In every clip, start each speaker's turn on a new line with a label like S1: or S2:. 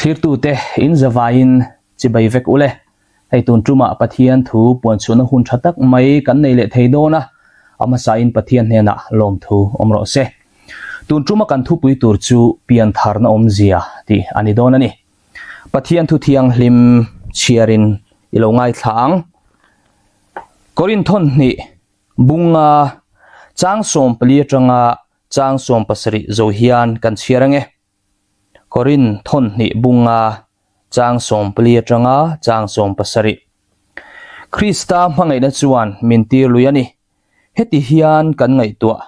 S1: Thlirtute in zavaiin chibai vek ule. Hei tun tumah Pathian thu puanchhuahna hun tha tak mai kan nei leh thei dawn a, a hmasain Pathian hnenah lawmthu awm rawh se. Tun tuma kan thupui tur chu piantharna awmzia tih a ni dawn a ni. Pathian thu thianghlim chhiarin i lo ngaithla ang. Korinthon hnih bunga chang 14 atanga chang 17 zo hian kan chhiar ange. Korin thawn hnih bunga chang 14 atanga chang 17. Krista hmangaihna chuan min tir lui a ni. Heti hian kan ngaihtuah,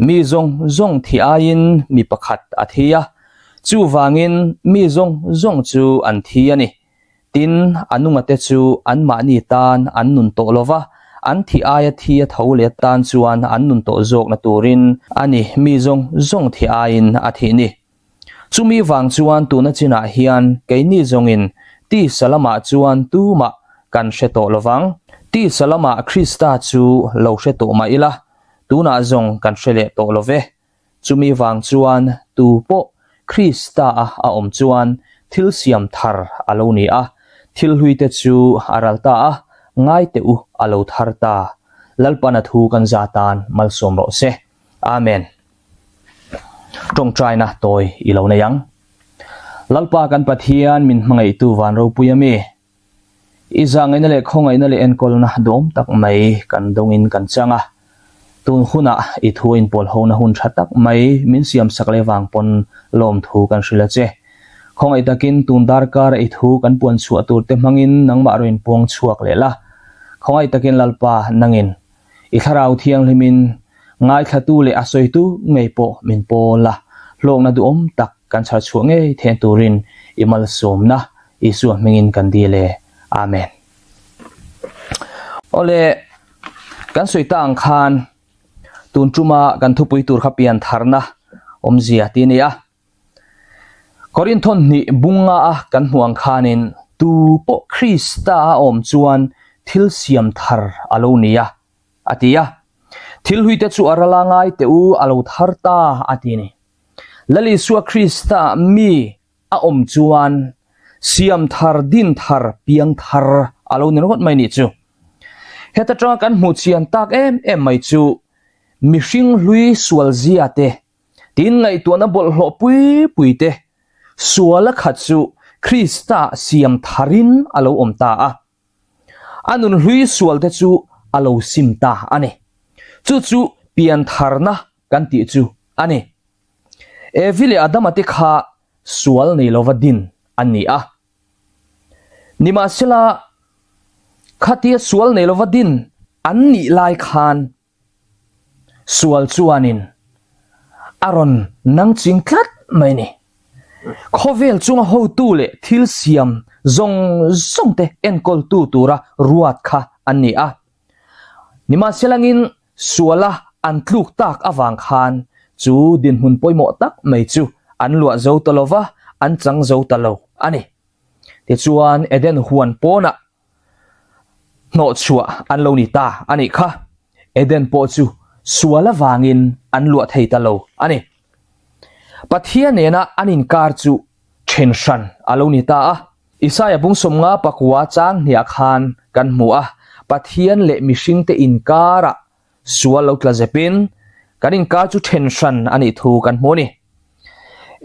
S1: mi zawng zawng thi aiin mi pakhat a thi a, chuvangin mi zawng zawng chu an thi a ni. Tin, a nungate chu anmahni tan an nun tawh lo va, an thih aia thi a tho leh tan chuan an nun tawh zawkna turin a ni, mi zawng zawng thih aiin a thih ni. Chumi vang chuan tuna chinah hian keini zawngin tisa lamah chuan tumah kan hre tawh lo vang. Tisa lamah Krista chu lo hre tawh mah ila, tunah zawng kan hre leh tawh lo ve. Chumi vang chuan tu pawh Krista a a awm chuan thil siam thar a lo ni a, thil hlui te chu a ral ta a, ngai teh u a lo thar ta. Lalpan a thu kan za tan malsawm rawh se. Amen. Tawngtaina tawi i lo nei ang. Lalpa kan Pathian min hmangaihtu van ropui a mi. I zahngaihna leh khawngaihna leh enkawlna duhawm tak mai kan dawngin kan chang a, tun hunah i thu inpawl hona hun tha tak mai min siam sak leh vang pawn lawmthu kan hrilh a che. Khawngaih takin tun darkara i thu kan puan chhuah tur te hmangin nangmah rawn inpuang chhuak leh la. Khawngaih takin Lalpa nangin i thlarau thianghlimin ngaithlatu leh a sawitu ngei pawh min pawl a, hlawkna duhawm tak kan chhar chhuah ngei theih turin i malsawmna Isua hmingin kan dil e. Amen. Awle, kan sawi ta ang khan tun tuma kan thupui tur kha pian tharna awmzia tih a ni a. Korinthon hnih bunga a kan hmuh ang khanin tu pawh Krista a awm chuan thil siam thar a lo ni a, a ti a. Thil hluite chu a ral a ngai teh u a lo thar ta a ti a ni. Lal Isua Krista mi a awm chuan siam thar, din thar, piang thar a lo ni ringawt mai nih chu. Heta tanga kan hmuh chian tak em em mai chu mihring hlui sual zia te, tin ngaihtuahna bawlhhlawh pui pui te, suala khat chu Krista siam tharin a lo awm ta a. A nun hlui sual te chu a lo sim ta a ni. Chu chu pian tharna kan tih chu a ni. Evi leh Adama te kha sual nei lova din an ni a. Nimahsela, khatia sual nei lova din an nih lai khan sual chuanin a rawn nangching tlat mai ni. Khawvel chunga hotu leh thil siam zawng zawng te enkawltu tura ruat kha an ni a. Nimahselangin Suala an tluk tak avang khan chu dinhmun pawimawh tak mai chu an luah zo ta lo va, an chang zo ta lo a ni. Tichuan Eden huan pawnah hnawhchhuah an lo ni ta a nih kha. Eden pawh chu sual avangin an luah thei ta lo a ni. Pathian nena an inkar chu then hran a lo ni ta a. Isaia bung 50 pakua chang hniah khan kan hmu a, Pathian leh mihringte inkarah sual lo tla zepin kan inkar chu then hran a nih thu kan hmu a ni.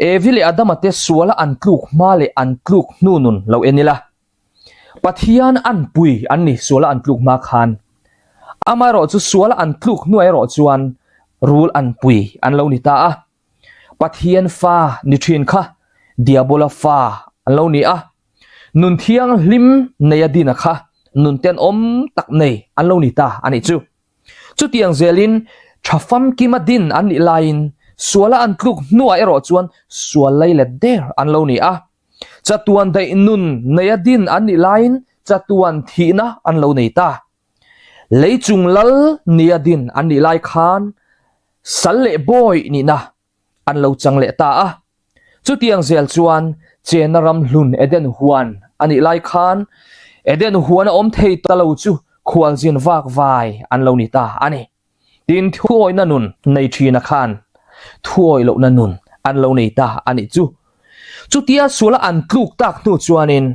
S1: Evi leh Adama te suala an tluk hma leh an tluk hnu nun lo en ila, Pathian an pui an ni suala an tluk hma khan. Amaherawh chu suala an tluk hnuah erawh chuan rul an pui an lo ni ta a. Pathian fa ni thin kha Diabola fa an lo ni a, nun thianghlim nei a dina kha nun tenawm tak nei an lo ni ta a nih chu. Chutiang zelin tha famkima din an nih laiin suala an tluk hnuah erawh chuan sual lei let der an lo ni a. Chatuan daih nun nei a din an nih laiin chatuan thihna an lo nei ta. Lei chung lal nia din an nih lai khan sal leh bawi nihna an lo chang leh ta a. Chutiang zel chuan chena ram hlun Eden huan a nih lai khan Eden huan a awm thei ta lo chu khualzin vak vai an lo ni ta a ni. Tin thuawihna nun nei thina khan thuawih lohna nun an lo nei ta a nih chu. Chutia suala an tluk tak hnu chuanin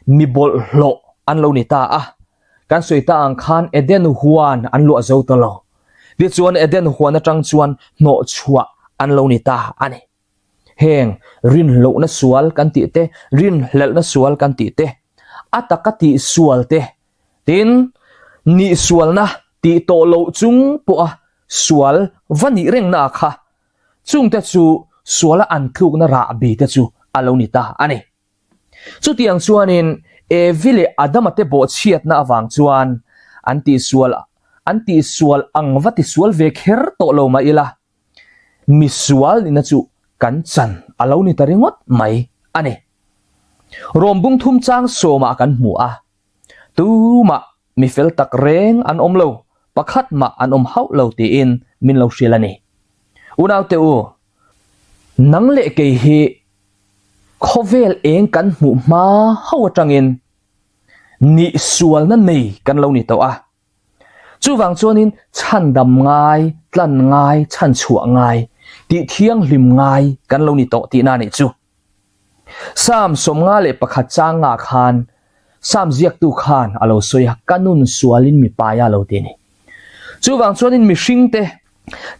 S1: mi bawlhhlawh an lo ni ta a. Kan sawi ta ang khan Eden huan an luah zo ta lo. Tichuan Eden huan atang chuan hnawhchhuah an lo ni ta a ni. Heng rinhlawhna sual kan tih te, rinhlelhna sual kan tih te, a taka tih sual te, tin nihsualna tih tawh loh chung pawha sual va nih rengna kha chungte chu suala an tlukna rahbi te chu a lo ni ta a ni. Chutiang chuanin Evi leh Adama te bawhchhiatna avang chuan an tihsual an tihsual ang va tisual ve kher tawh lo mah ila, misual nihna chu kan chan a lo ni ta ringawt mai a ni. Rawm bung thum chang sawmah kan hmu a, tumah mi fel tak reng an awm lo, pakhat mah an awm hauh lo tiin min lo hrilh a ni. Unaute u, nang leh kei hi khawvel eng kan hmuh hma ho atangin nihsualna nei kan lo ni tawh a. Chuvang chuanin chhandam ngai, tlan ngai, chhanchhuah ngai, tih thianghlim ngai kan lo ni tawh tihna a nih chu. Psalm 51 chang ngah khan Psalm ziaktu khan a lo sawi a, ka nun sualin mi pai a lo ti a ni. Chuvang chuanin mihringte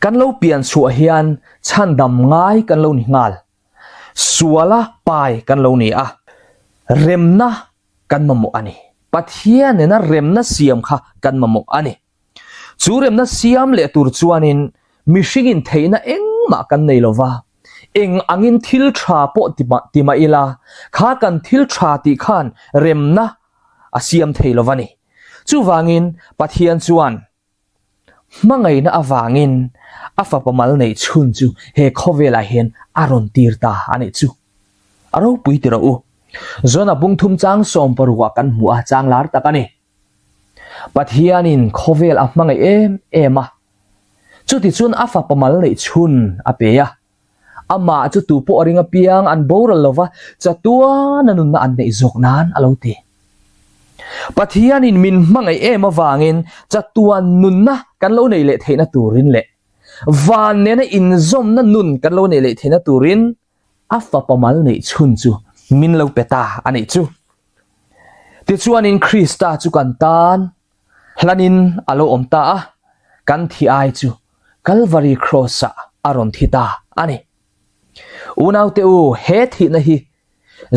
S1: kan lo pian chhuah hian chhandam ngai kan lo ni nghal. Suala pai kan lo ni a, remna kan mamawh a ni. Pathian nena remna siam kha kan mamawh a ni. Chu remna siam leh tur chuanin mihringin theihna engmah kan nei lo va, eng angin thil tha pawh ti mah ila, kha kan thil tha tih khan remna a siam thei lo va ni. Chuvangin Pathian chuan Hmangaihna avangin a fapa mal neih chhun chu he khawvelah hian a rawn tir ta a nih chu. A ropui ti rawh u. Zona bung thum chang 60 ah kan hmuh a, chang lar tak a ni. Pathianin khawvel a hmangaih em em a, chutichuan a fapa mal neih chhun a pe a. Amah chu tu pawh a ring apiang an boral lo va, chatuana nunna an neih zawk nan a lo ti. Pathianin min hmangaih em avangin chatuan nunna kan lo neih leh theihna turin leh van nena inzawmna nun kan lo neih leh theihna turin a fapa mal neih chhun chu min lo pe ta a nih chu. Tichuanin Krista chu kan tan Hlanin a lo awm ta a, kan thi ai chu Kalvari Kraws-ah a rawn thi ta a ni. Unaute u, he thihna hi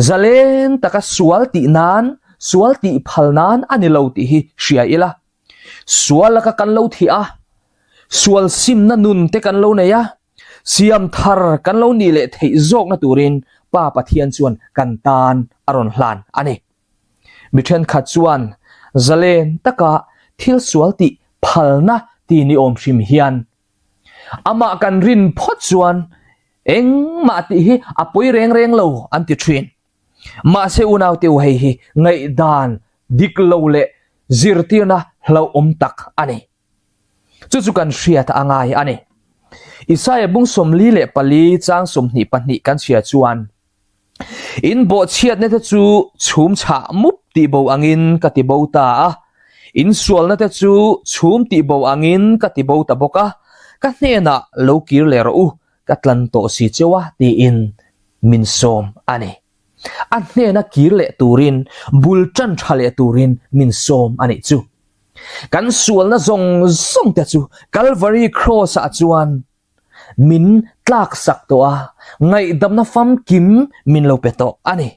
S1: zalen taka sual tih nan, sual tih phal nan a ni lo tih hi hria ila. Sual laka kan lo thih a, sual simna nun te kan lo nei a, siam thar kan lo nih leh theih zawkna turin Pa Pathian chuan kan tan a rawn hlan a ni. Mi thenkhat chuan zalen taka thil sual tih phalna ti ni awm hrim hian amah kan rin phawt chuan engmah tih hi a pawi reng reng lo an ti thin. Mahse unaute u hei hi ngaihdan dik lo leh zirtirna hlauhawm tak a ni. Chu chu kan hriat a ngai a ni. Isaia bung 44 chang 22 kan chhia chuan In bawhchhiatna te chu chhum chhah mup tih bo angin ka ti bo ta a, in sualna te chu chhum tih bo angin ka ti bo ta bawk a, ka hnenah lo kir leh rawh u, ka tlan tawh si cheu a tiin min sawm a ni. A hnena kir leh turin, bul tan tha leh turin min sawm a nih chu. Kan sualna zawng zawng te chu Kalvari Kraws-ah chuan min tlak sak tawh a, ngaihdamna famkim min lo pe tawh a ni.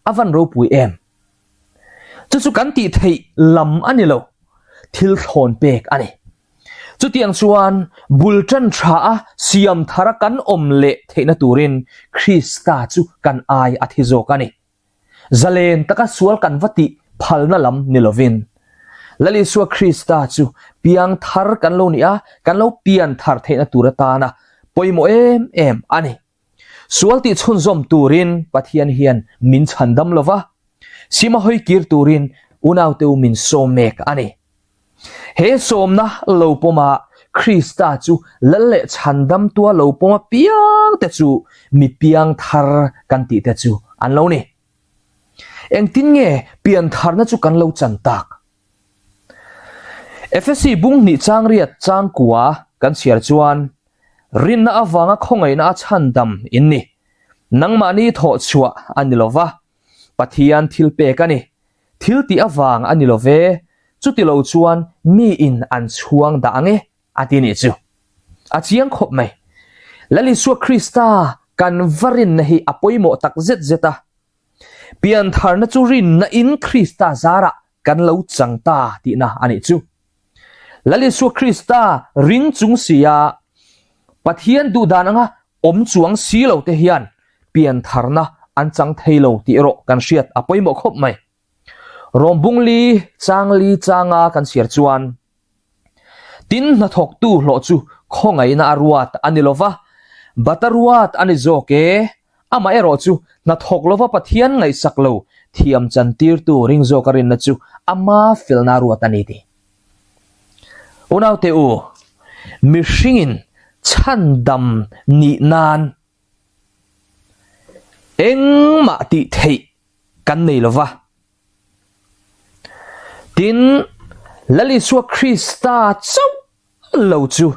S1: A van ropui em? Chu chu kan tih theih lam a ni lo, thil thlawn pek a ni. Chutiang chuan bul tan tha a siam thara kan awm leh theihna turin Krista chu kan ai a thi zawk a ni. Zalen taka sual kan va tih phalna lam ni lovin, Lal Isua Krista chu piang thar kan lo nih a, kan lo pian thar theihna tur atana pawimawh em em a ni. Sual tih chhunzawm turin Pathian hian min chhandam lo va, sima hawi kir turin unaute u min sawm mek a ni. He sawmna lo pawma Krista chu lal leh chhandamtua lo pawm apiang te chu mi piang thar kan tih te chu an lo ni. Engtin nge pian tharna chu kan lo chan tak? Efesi bung hnih chang riat chang kua kan chhiar chuan, Rinna avanga khawngaihna a chhandam in ni. Nangmahni thawh chhuah a ni lo va, Pathian thil pek a ni. Thil tih avang a ni lo ve, chuti lo chuan miin an chhuang dah ang e, a ti nih chu. A chiang khawp mai. Lal Isua Krista kan va rinna hi a pawimawh tak zet zet a. Piantharna chu rinna in Krista zarah kan lo chang ta tihna a nih chu. Lal Isua Krista ring chung sia Pathian duhdan anga awm chuang si lo te hian piantharna an chang thei lo tih erawh kan hriat a pawimawh khawp mai. Rawm bungli changli changa kan chhiar chuan Tin hnathawktu hlawh chu khawngaihna a ruat a ni lova, bat a ruat a ni zawk e. Amaherawh chu hnathawk lova Pathian ngaihsak lo thiam chantirtu ring zawka rinna chu ama felna a ruat a ni ti. Unaute u, mihringin chhandam nih nan engmah tih theih kan nei lova. Tin, Lal Isua Krista chauh lo chu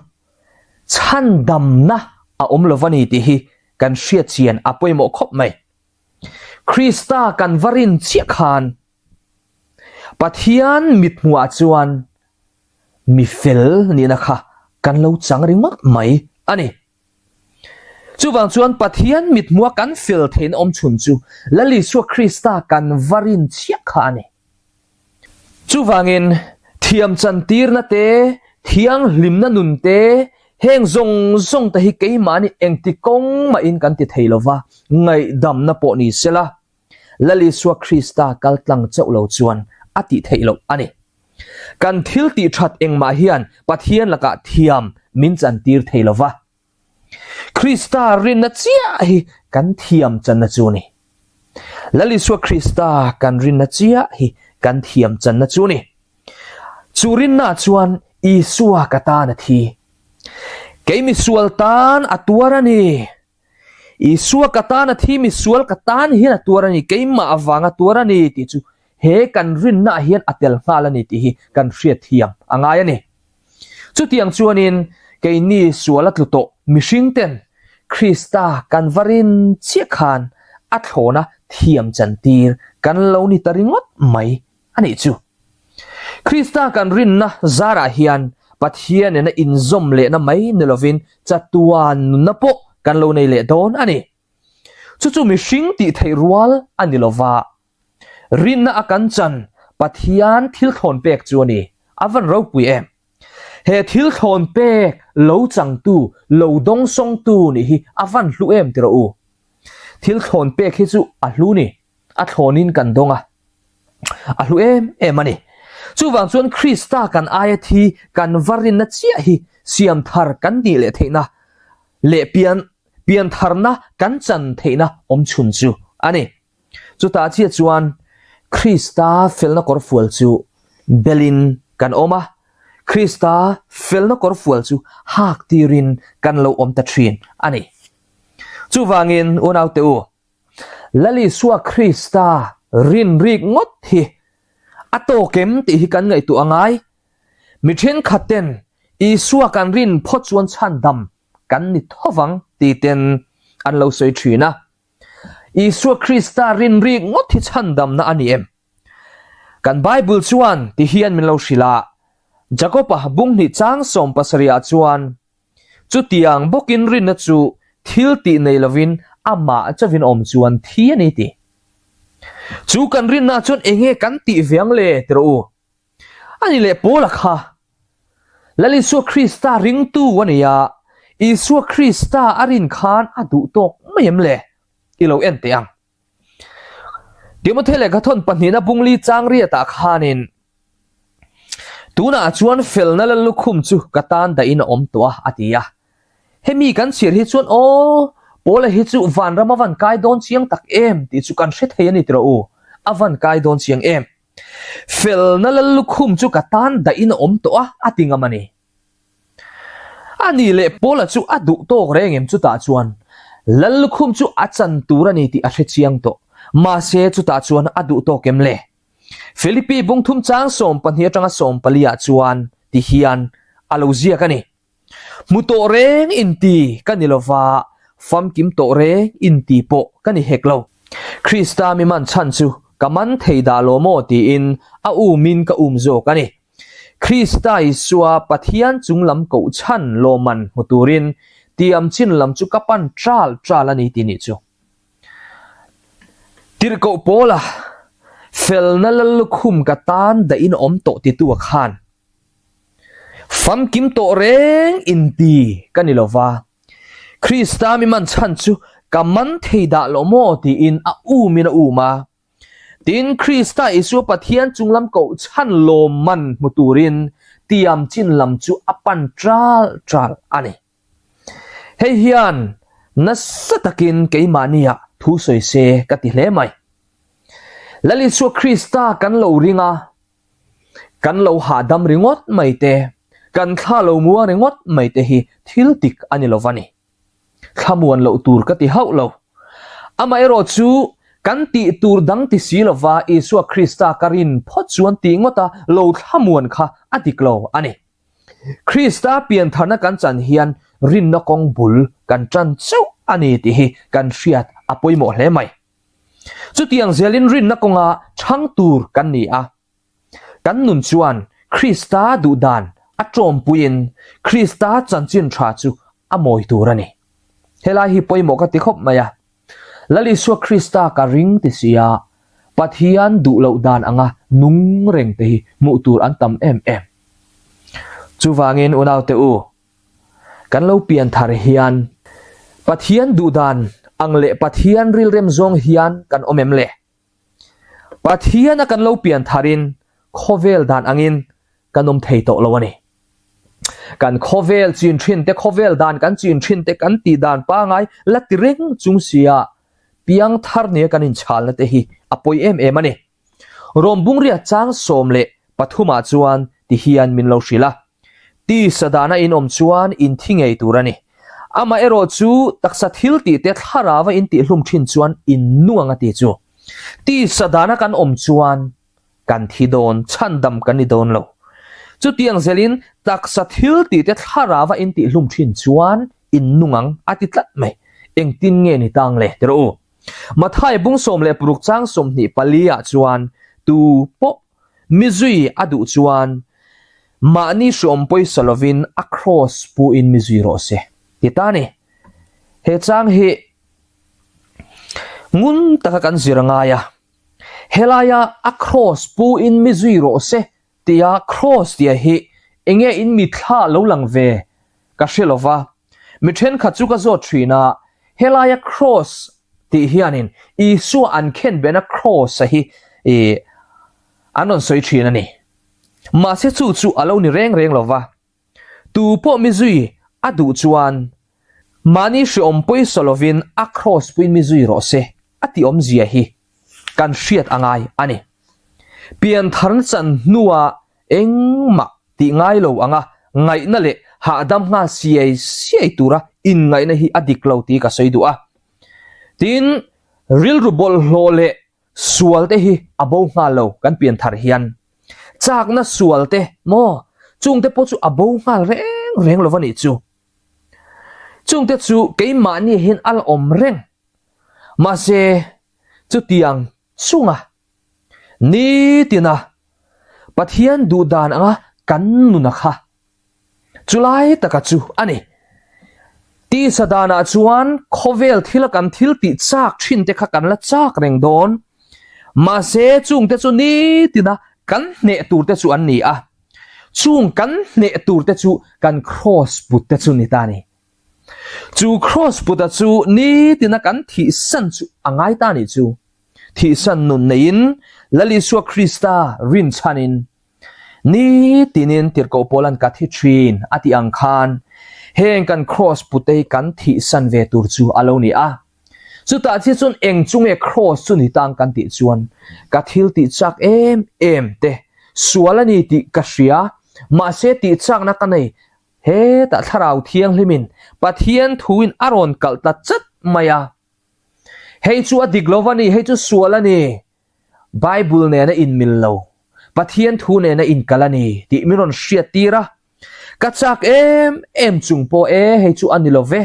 S1: chhandamna a awm lo va ni tih hi kan hriat chian a pawimawh khawp mai. Krista kan va rin chiah khan Pathian mithmuhah chuan mi fel nihna kha kan lo chang ringawt mai a ni. Chuvang chuan Pathian mithmua kan fel theihna awm chhun chu Lal Isua Krista kan va rin chiah kha a ni. Chuvangin thiam chantirna te, thianghlimna nun te, heng zawng zawng te hi keimahni engti kawng mahin kan ti thei lova, ngaihdamna pawh ni sela, Lal Isua Krista kal tlang chauh lo chuan a tih theih loh a ni. Kan thil tih that engmah hian Pathian lakah thiam min chantir thei lo va. Krista rinna chiah hi kan thiam channa chu a ni. Lal Isua Krista kan rinna chiah hi kan thiam channa chu a ni. Chu rinna chuan Isua ka tan a thi. Kei misual tan a tuar a ni. Isua ka tan a thi, misual ka tan hian a tuar a ni, keimah avanga tuar a ni tih chu he kan rinnaah hian a tel nghal a ni tih hi kan hriat thiam a ngai a ni. Chutiang chuanin keini sual a tlu tawh mihring ten Krista kan va rin chiah khan a thlawna thiam chantir kan lo ni ta ringawt mai a nih chu. Krista kan rinna zarah hian Pathian nena inzawm lehna mai ni lovin chatuan nunna pawh kan lo nei leh dawn a ni. Chu chu mihring tih theih rual a ni lova, rinna a kan chan Pathian thil thlawn pek chu a ni. A van ropui em! He thil thlawn pek lo changtu, lo dawngsawngtu nih hi a van hlu em ti rawh u. Thil thlawn pek hi chu a hlu ni. A thlawnin kan dawng a, a hlu em em a ni. Chuvang chuan Krista kan aia thi kan va rinna chiah hi siam thar kan nih leh theihna leh pian pian tharna kan chan theihna awm chhun chu a ni. Chutah chiah chuan Krista felna kawrfual chu belin kan awm a, Krista felna kawrfual chu hak tirin kan lo awm ta thin a ni. Chuvangin unaute u, Lal Isua Krista rin rik ngawt hi a tawk em tih hi kan ngaihtuah a ngai. Mi thenkhat ten Isua kan rin phawt chuan chhandam kan ni thovang ti ten an lo sawi thin a. Isua Krista rin rik ngawt hi chhandamna a ni em? Kan Bible chuan ti hian min lo hrilh a, Jakob-a bunghnih chang 70 ah chuan, Chutiang bawkin rinna chu thil tih nei lovin amah chauhin awm chuan thi a ni ti. Chu kan rinna chuan enge kan tih ve ang le ti rawh u. Ani leh Paula kha Lal Isua Krista ringtu a ni a, Isua Krista a rin khan a duh tawk mai em le? I lo en teh ang. Timothy lehkha thawn pahnihna bungli chang riatah khanin Tunah chuan felna la lukhum chu ka tan dahin a awm tawh a, a ti a. Hemi kan chhiar hi chuan aw, Paula hi chu vanram a van kai dawn chiang tak em tih chu kan hre thei a ni tiraw u, a van kai dawn chiang em. Felna la lukhum chu ka tan dahin a awm tawh a, a ti ngam a ni. A nih leh Paula chu a duh tawk reng em chutah chuan Lal lukhum chu a chan tur a ni tih a hre chiang tawh. Mahse chutah chuan a duh tawk em le? Philippi bungthum chang 12 atanga 14 ah chuan ti hian a lo ziak a ni. Hmu tawh reng inti ka ni lova. famkim tawh reng inti pawh ka ni hek lo. Krista mi man chhan chu ka man thei dah lo maw tiin a umin ka um zawk a ni. Krista Isua Pathian chung lam koh chhan lawmman hmu turin tiam chin lam chu ka pan ṭal ṭal a ni tih nih chu. Tirhkoh Paula, Felna Lallukhum ka tan dahin awm tawh titu a khan. Famkim tawh reng inti ka ni lova, Krista mi man chhan chu ka man thei dah lo maw tiin a umin a um a. Tin, Krista Isua Pathian chunglam koh chhan lawmman hmu turin tiam chin lam chu a pan ṭal ṭal a ni. Hei hian nasa takin keimahniah thu sawi se ka ti hle mai. Lal Isua Krista kan lo ring a, kan lo hahdam ringawt mai te, kan thla lo muang ringawt mai te hi thil dik a ni lo va ni. Thlamuan loh tur ka ti hauh lo. Amaherawh chu kan tih tur dang ti si lova Isua Krista ka rin phawt chuan tih ngawta lo thlamuan kha a dik lo a ni. Krista piantharna kan chan hian rinna kawng bul kan tan chauh a ni tih hi kan hriat a pawimawh hle mai. Chutiang zelin rinna kawnga chhang tur kan ni a. Kan nun chuan Krista duhdan a tawmpuiin Krista chanchin tha chu a mawi tur a ni. Helai hi pawimawh ka ti khawp mai a. Lal Isua Krista ka ring ti si a, Pathian duh loh dan anga nung reng te hi hmuh tur an tam em em. Chuvangin unaute u, kan lo pian thar hian Pathian duh dan ang leh Pathian rilrem zawng hian kan awm em le? Pathian a kan lo pian tharin khawvel dan angin kan awm thei tawh lo a ni. Kan khawvel chin thin te, khawvel dan kan chin thin te, kan tih dan pangai la ti reng chung sia piang thar nia kan inchhalna te hi a pawi em em a ni. Rawmbungria chang 13 ah chuan ti hian min lo hrilh a, Tisa dana in awm chuan in thi ngei tur a ni. Amaherawh chu taksa thil tih te thlarava in tihhlum thin chuan in nung ang a ti chu. Tisa dana kan awm chuan kan thi dawn, chhandam kan ni dawn lo. Chutiang zelin taksa thil tih te thlarava in tihhlum thin chuan in nung ang a ti tlat mai. Engtin nge ni tang le ti rawh u. Mathai bung 16 chang 24 ah chuan tu pawh Mi zui a duh chuan mahni hriawm pawisa lovin a kraws puin mi zui rawh se ti ta ni. He chang hi ngun taka kan zir a ngai a, helaia a kraws puin mi zui rawh se tia kraws tia hi enge in mitthla lo lang ve ka hre lo va, mi thenkhat chu ka zawt thin a, helaia kraws tih hianin Isua an khenbehna kraws-a hi ih an rawn sawi thin a ni. Mahse chu chu a lo ni reng reng lo va, tu pawh mi zui a duh chuan mahni hreawm pawisa lovin a kraws puiin mi zui rawh se a tih awmzia hi kan hriat a ngai a ni. Piantharna chan hnua Engmah tih ngai lo anga ngaihna leh hahdam nghal siai siai tura inngaihna hi a dik lo tih ka sawi duh a. Tin, rilru bawlhhlawh leh sual te hi a bo nghal lo kan pian thar hian. Chakna sual te maw chungte pawh chu a bo nghal reng reng lo va nih chu. Chungte chu keimahni hian a la awm reng. Mahse, chutiang chunga Nitina Pathian duh dan anga kan nuna kha chulai taka chu a ni. Tisa danah chuan khawvel thila kan thil tih chak thin te kha kan la chak reng dawn. Mahse chungte chu nitina kan hneh tur te chu an ni a. Chung kan hneh tur te chu kan kraws put te chu ni ta a ni. Chu kraws puta chu nitina kan thihsan chu a ngai ta a nih chu. Thihsan nun neiin Lal Isua Krista rinchhanin nitinin tirhkoh Paula'n ka thi thin a tih ang khan heng kan kraws putei kan thihsan ve tur chu a lo ni a. Chutah chiah chuan eng chu nge kraws chu ni tang kan tih chuan ka thil tih chak em em te sual a ni tih ka hria mahse tih chakna ka nei hetah Thlarau Thianghlimin Pathian thuin a rawn kalh ta chat mai a. Hei chu a dik lo va ni, hei chu sual a ni, Bible nena inmil lo, Pathian thu nena inkal a ni tih min rawn hriat tir a. Ka chak em em chung pawh e, hei chu a ni lo ve.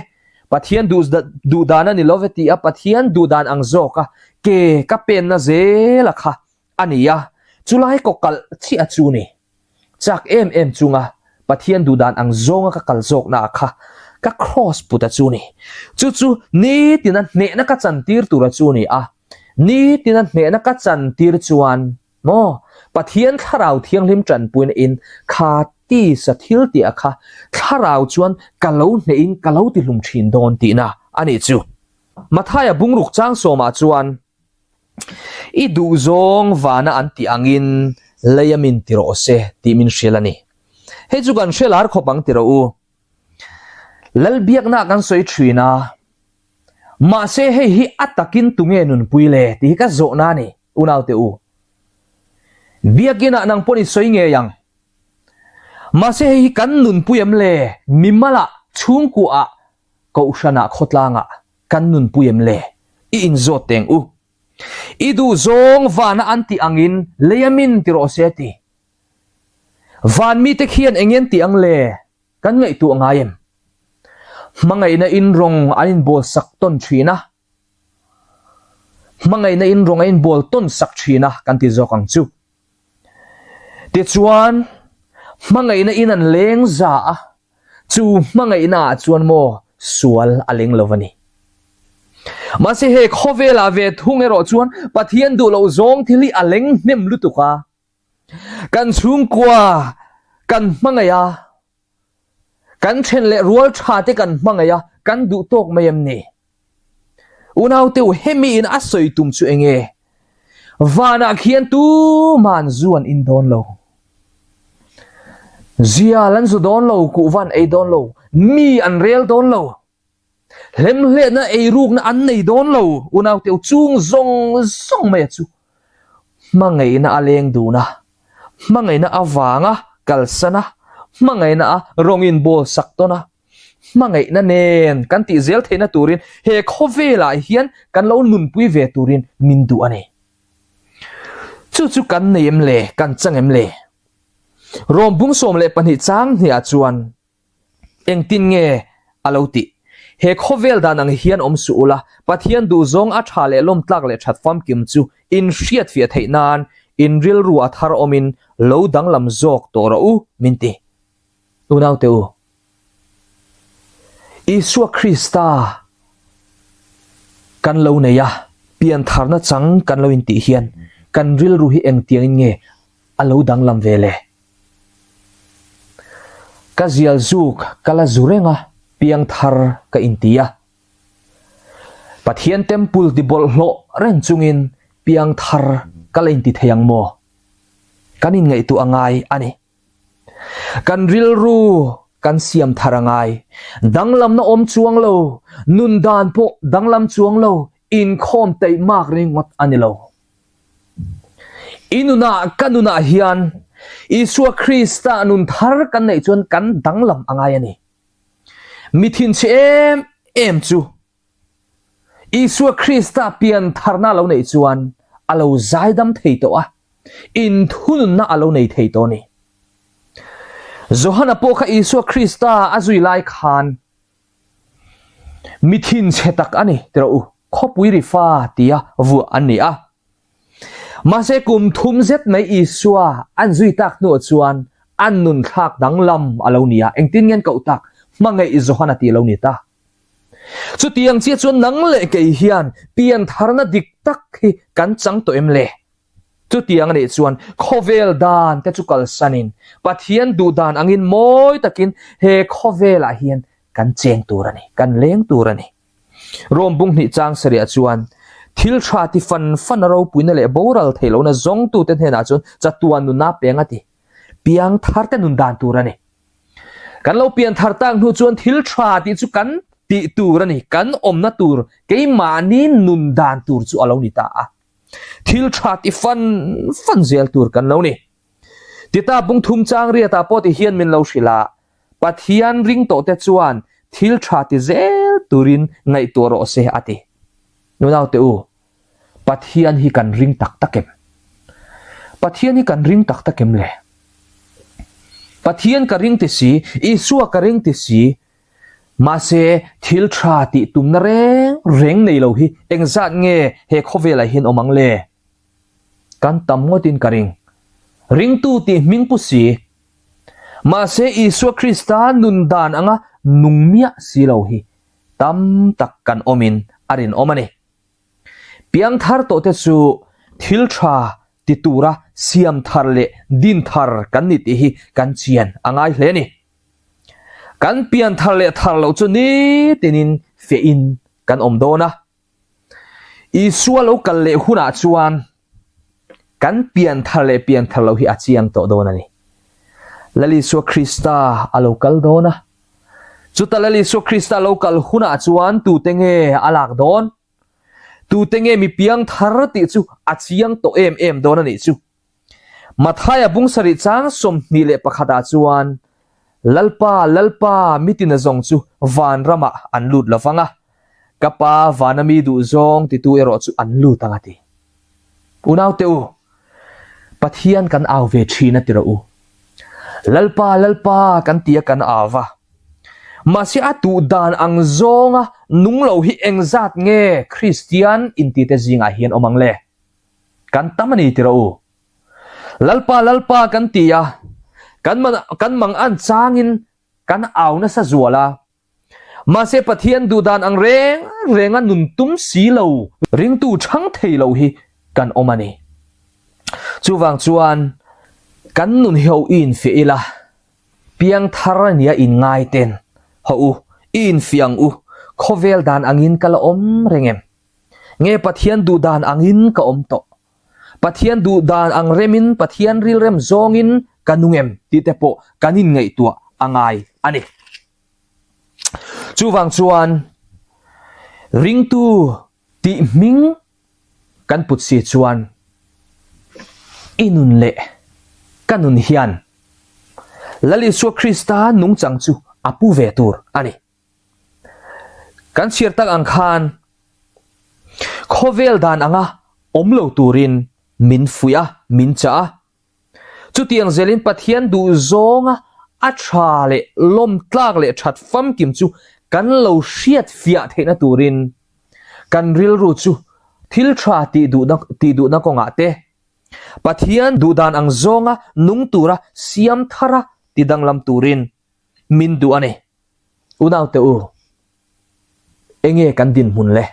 S1: Pathian duh duh dan a ni lo ve tih a, Pathian duh dan ang zawk a ke ka penna zel a kha a ni a, chulai kaw kalh chiah chu ni. Chak em em chunga Pathian duh dan ang zawnga ka kal zawkna a kha ka kraws put a chu ni. Chu chu nitina hnehna ka chantir tur a chu ni a, nitina hnehna ka chantir chuan Maw? Pathian Thlarau Thianghlim tanpuina in kha tisa thil tih a kha Thlarau chuan ka lo hneh in ka lo ti hlum thin dawn tihna a nih chu. Mathaia bungruk chang sawmah chuan, I duhzawng vana an tih angin lei a min ti rawh se tih min hrilh a ni. Hei chu kan hre lar khawp ang ti rawh u. Lalbiakna kan sawi thin a, mahse hei hi a takin tunge nunpui le tih hi ka zawhna a ni. Unaute u, Biakinah nang pawn i sawi ngei ang. Mahse hei hi kan nunpui em le? Mimalah, chhungkuaah, kohhranah, khawtlangah kan nunpui em le? I inzawt teng u. I duhzawng vana an tih angin lei a min ti rawh se a ti. Van mite khian eng nge an tih ang le? Kan ngaihtuah ngai em? Hmangaihna in rawng an inbawl sak tawn thin a. Hmangaihna in rawng a inbawl tawn sak thin a kan ti zawk ang chu. Tichuan, hmangaihna in an leng za a, chu hmangaihna ah chuan maw sual a leng lo a ni. Mahse he khawvelah ve thung erawh chuan Pathian duh loh zawng thil hi a leng hnem lutuk a. Kan chhungkua kan hmangaih a, Kan then leh rual tha te kan hmangaih a, kan duh tawk mai em ni? Unaute u, hemi in a sawi tum chu eng nge? Vanah khian tuman zu an in dawn lo. Zial an zu dawn lo, kuhva an ei dawn lo, mi an rel dawn lo. Hlemhletna eirukna an nei dawn lo, unaute u chung zawng zawng mai a chu. Hmangaihna a leng dun a, hmangaihna avanga kalsan a, hmangaihna a rawng inbawl sak tawn a, hmangaihna nen kan tih zel theihna turin he khawvelah hian kan lo nunpui ve turin min duh a ni. Chu chu kan nei em le, kan chang em le? Rawm bung 12 chang hniah chuan Engtin nge a lo tih? He khawvel dan ang hian awm suh ula, Pathian duhzawng a tha leh lawmtlak leh that famkim chu in hriatfiah theih nan in rilru a thar awmin lo danglam zawk tawh rawh u, min ti. Unaute u, Isua Krista kan lo nei a, piantharna chang kan lo intih hian kan rilru hi engtiangin nge a lo danglam ve le? Ka zial zuk ka la zu reng a, piangthar ka inti a. Pathian temple ti bawlhhlawh reng chungin piangthar ka la inti thei ang maw? Kan inngaihtuah a ngai a ni. Kan rilru kan siam thar a ngai. Danglamna awm chuang lo, nun dan pawh danglam chuang lo, inkhawm taihmak ringawt a ni lo. I nunah ka nunah hian Isua Krista nun thar kan neih chuan kan danglam a ngai a ni. Mi thinchhe em em chu Isua Krista pian tharna a lo neih chuan a lo zaidam thei tawh a, inthununna a lo nei thei tawh a ni. Johana pawh kha Isua Krista a zui lai khan Mi thinchhe tak a ni ti rawh u, khawpui ri fa tia vuah an ni a. Mahse kum thum zet mai Isua an zui tak hnuah chuan an nun thlak danglam a lo ni a, engtin nge an koh tak? Hmangaih Johana tih a lo ni ta. Chutiang chiah chuan nang leh kei hian piantharna dik tak hi kan chang tawh em le? Chutiang a nih chuan khawvel dan te chu kalsanin Pathian duh dan angin mawi takin he khawvelah hian kan cheng tur a ni, kan leng tur a ni. Rom bung hnih chang sarihah chuan thil tha ti fan fan a ropuina leh boral theih lohna zawngtute hnenah chuan chatuan nunna peng a ti. Piang thar te nun dan tur a ni. Kan lo pian thar tak hnu chuan thil tha tih chu kan tih tur a ni, kan awmna tur, keimahni nun dan tur chu a lo ni ta a. Thil tha ti fan fan zel tur kan lo ni. Tita bung thum chang riatah pawh ti hian min lo hrilh a, Pathian ring tawh te chuan thil tha ti zel turin ngaihtuah rawh se a ti. Nunaute u, Pathian hi kan ring tak tak em? Pathian hi kan ring tak tak em le? Pathian ka ring ti si, Isua ka ring ti si. Mahse, thil tha tih tumna reng reng nei lo hi engzat nge he khawvelah hian awm ang le? Kan tam ngawtin ka ring. Ringtu tih hming pu si. Mahse, Isua Krista nun dan anga nung miah si lo hi tam tak kan awmin a rinawm a ni. Piangthar tawhte chu thil tha ti tura siam thar leh din thar kan ni tih hi kan chian a ngai hle a ni. Kan pian thar leh thar loh chu nitinin fiahin kan awm dawn a. Isua lo kal leh hunah chuan kan pian thar leh pian thar loh hi a chiang tawh dawn a ni. Lal Isua Krista a lo kal dawn a. Chuta Lal Isua Krista lo kal hunah chuan tute nge a lak dawn? Tute nge mi piang thar tih chu a chiang tawh em em dawn a nih chu. Mathaia bung sarih chang 21 ah chuan, Lalpa, Lalpa, mitin a zawng chu van ramah an lut lo vang a, ka Pa vana mi duh zawng titu erawh chu an lut ang a ti. Unaute u, Pathian kan au ve thin a ti rawh u. Lalpa, Lalpa kan ti a kan au va. Mahse a tuh dan ang zawnga nung lo hi engzat nge Kristian intite zingah hian awm ang le? Kan tam a ni ti rawh u. Lalpa, Lalpa kan ti a, kan kan mang an changin kan au nasa zual a. Mahse Pathian duhdan ang reng renga nun tum si lo ringtu chhang thei lo hi kan awm a ni. Chuvang chuan kan nun hi ho i infiah ila, piang thar a nia inngai ten haw u, i infiah ang u, khawvel dan angin ka la awm reng em? Nge Pathian duhdan angin ka awm tawh? Pathian duhdan ang remin Pathian rilrem zawngin ka nung em tih te pawh kan inngaihtuah a ngai a ni. Chuvang chuan ringtu tih hming kan put si chuan i nun leh ka nun hian Lal Isua Krista nungchang chu a pu ve tur a ni. Kan chhiar tak ang khan khawvel dan anga awm lo turin min fuih a, min chah a. Chutiang zelin Pathian duh zawnga a tha leh lawm tlak leh that famkim chu kan lo hriat fiah theihna turin kan rilru chu thil tha tih duhna tih duhna kawngah te, Pathian duhdan ang zawnga nung tura siam thara tidanglam turin min duh a ni. Unaute u, enge kan dinhmun le?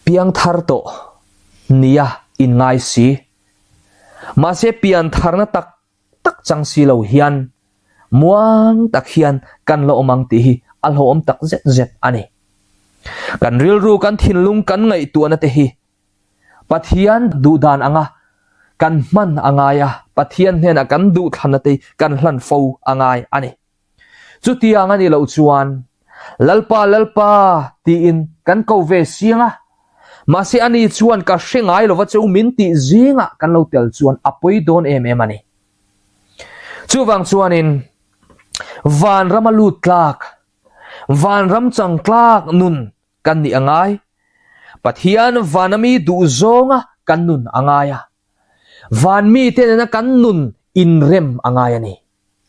S1: Piang thar tawh nia inngai si. Mahse pian tharna tak tak chang si lo hian muang tak hian kan la awm ang tih hi a hlauhawm tak zet zet a ni. Kan rilru, kan thinlung, kan ngaihtuahna te hi Pathian duhdan anga kan hman a ngai a, Pathian hnenah kan duhthlanna te kan hlan fo a ngai a ni. Chutiang a nih loh chuan, Lalpa, Lalpa tiin kan ko ve siang a, mahse ani chuan ka hre ngai lova cheu min tih zingah kan lo tel chuan a pawi dawn em em a ni. Chuvang chuanin vanrama lut tlak, vanram chang tlak nun kan nih a ngai. Pathian vana mi duh zawnga kan nun a ngai a. Van mite nena kan nun inrem a ngai a ni.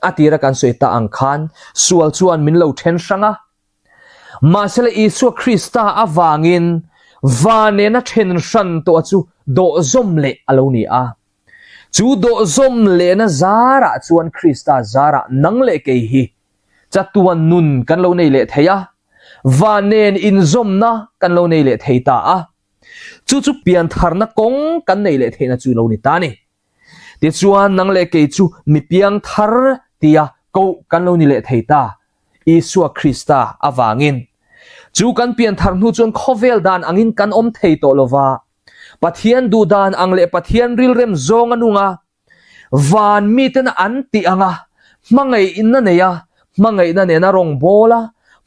S1: A tira kan sawi ta ang khan sual chuan min lo then hrang a. Mahsela Isua Krista avangin van nena then hran tawh chu dawhzawm leh a lo ni a. Chu dawhzawm lehna zarah chuan Krista zarah nang leh kei hi Chatuan nun kan lo nei leh thei a, van nen inzawmna kan lo nei leh thei ta a. Chu chu piantharna kawng kan nei leh theihna chu lo ni ta a ni. Tichuan nang leh kei chu mi piangthar tia koh kan lo ni leh thei ta, Isua Krista avangin. Chu kan pianthar hnu chuan khawvel dan angin kan awm thei tawh lova, Pathian duhdan ang leh Pathian rilrem zawng a nung a, Van miten an tih ang a, hmangaihna nei a, hmangaihna nena rawngbâwl a,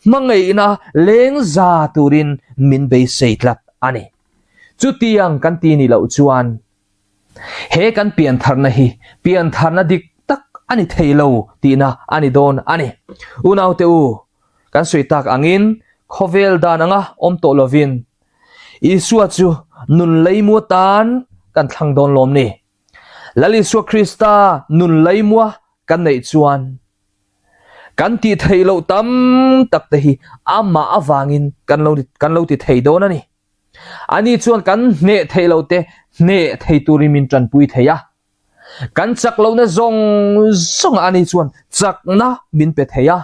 S1: hmangaihna leng za turin min beisei tlat a ni. Chutiang kan ti nih loh chuan he kan piantharna hi piantharna dik tak a ni thei lo tihna a ni dawn a ni. Unaute u, kan sawi tak angin khawvel dan anga awm tawh lovin Isua chu nun leimu atan kan thlang dawn lawm ni. Lal Isua Krista nun leimua kan neih chuan. Kan tih theih loh tam tak te hi amah avangin kan lo kan lo ti thei dawn a ni. Ani chuan kan hneh theih loh te hneh thei turin min tanpui thei a. Kan chak lohna zawng zawngah ani chuan chakna min pe thei a.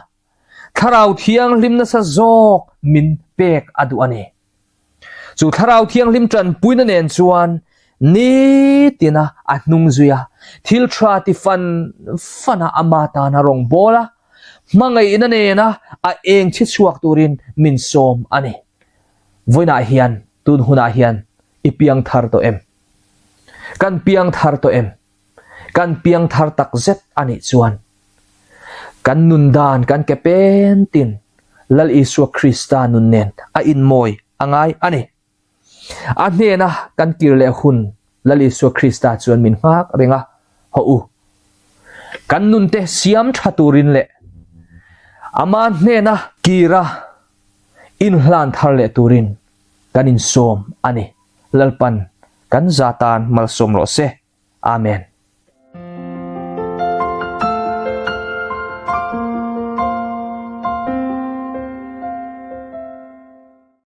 S1: Thlarau Thianghlim nasa zawk min pek a duh a ni. Chu Thlarau Thianghlim tanpuina nen chuan nitina a hnung zui a, thil tha ti fan fan a ama tana rawn bawl a, hmangaihna nena a eng chhi chhuak turin min sawm a ni. Vawiinah hian, tun hunah hian i piang thar tawh em? Kan piang thar tawh em? Kan piang thar tak zet a nih chuan kan nun dan kan ke pen tin Lal Isua Krista nun nen a inmawi a ngai a ni. A hnena kan kir leh hun Lal Isua Krista chuan min nghak reng a, Hawh u, kan nunte siam tha turin leh ama hnena kira inhlan thar leh turin kan insawm a ni. Lalpan kan za tan malsawm rawh se. Amen.